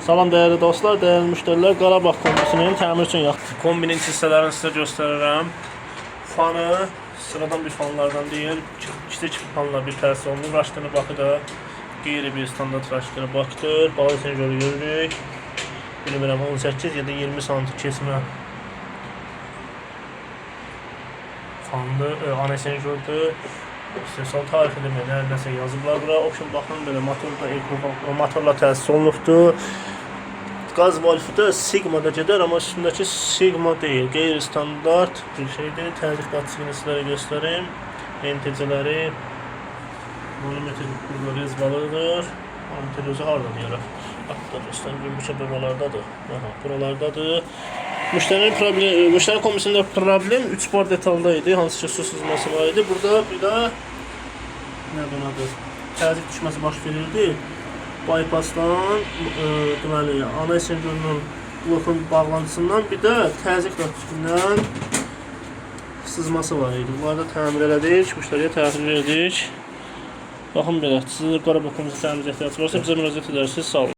Salam dəyərli dostlar, dəyərli müştərilər, Qarabağ kombisinin təmir üçün yaxın. Kombinin hissələrini sizə göstərirəm. Fanı sıradan bir fanlardan deyil, kiçik fanla bir təsis olunur. Raşdını bakı da qeyri bir standart raşdını bakıdır. Balaca görə görürük. Bilmirəm 18 ya da 20 sm kesmə fandır, ana sensordur. İstehsal tarixi demək, nə, nəsə yazıblar bura. Option baxın belə motorda motorla təsis olunubdur. Qaz valfi də Sigma-da gedər, amma üstündəki Sigma deyil, qeyri-standart bir şeydir. Təzyiq datçısını sizlərə göstərim. NTC-ləri manometr burada rezbalıdır. Manometr özü harda deyərək. Hatta göstərim, bilmişə buralardadır. Aha, buralardadır. Müştərinin problem, müştəri komisyonunda problem 3 bar detalda idi, hansı ki su sızması var idi. Burada bir də nə adı? Təzyiq düşməsi baş verirdi. Bypassdan, deməli, ana sensorunun blokun bağlantısından bir də təzyiq datçısından sızması var idi. Bunları da təmir elədik, müştəriyə təhvil verdik. Baxın belə, sizin Qarabağ komisyonu təmir ehtiyacı varsa bizə müraciət edərsiniz. Sağ olun.